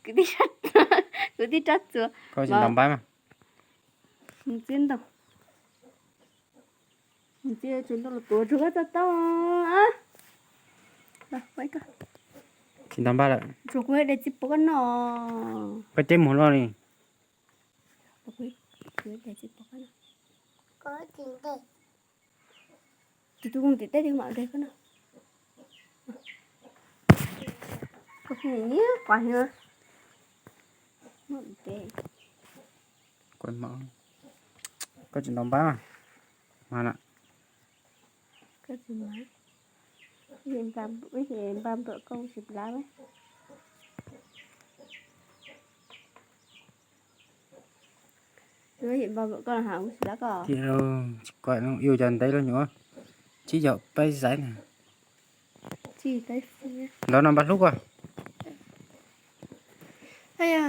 Kwv tij, kwv tij rab txuas. Koj tsis ntaus npab mas. Mus txiv ntau, mus txiv tsis ntau los tuav tsuag koj txoj tau. Tsis ntaus npab lawm. Tsuas kuv de txiv pom koj no. Koj ceb mus no li. Tus tus mus tim teb tim mam de koj no. Koj niam quav heev. Koj tsis ntaus npab mas na. Koj tsis mas, npaj npam npam koj tsis plab. Tias tsis kam no, yuav cov ntev los nyuam, tsib caug peb xaiv na. Ntawd no npaj hlub koj.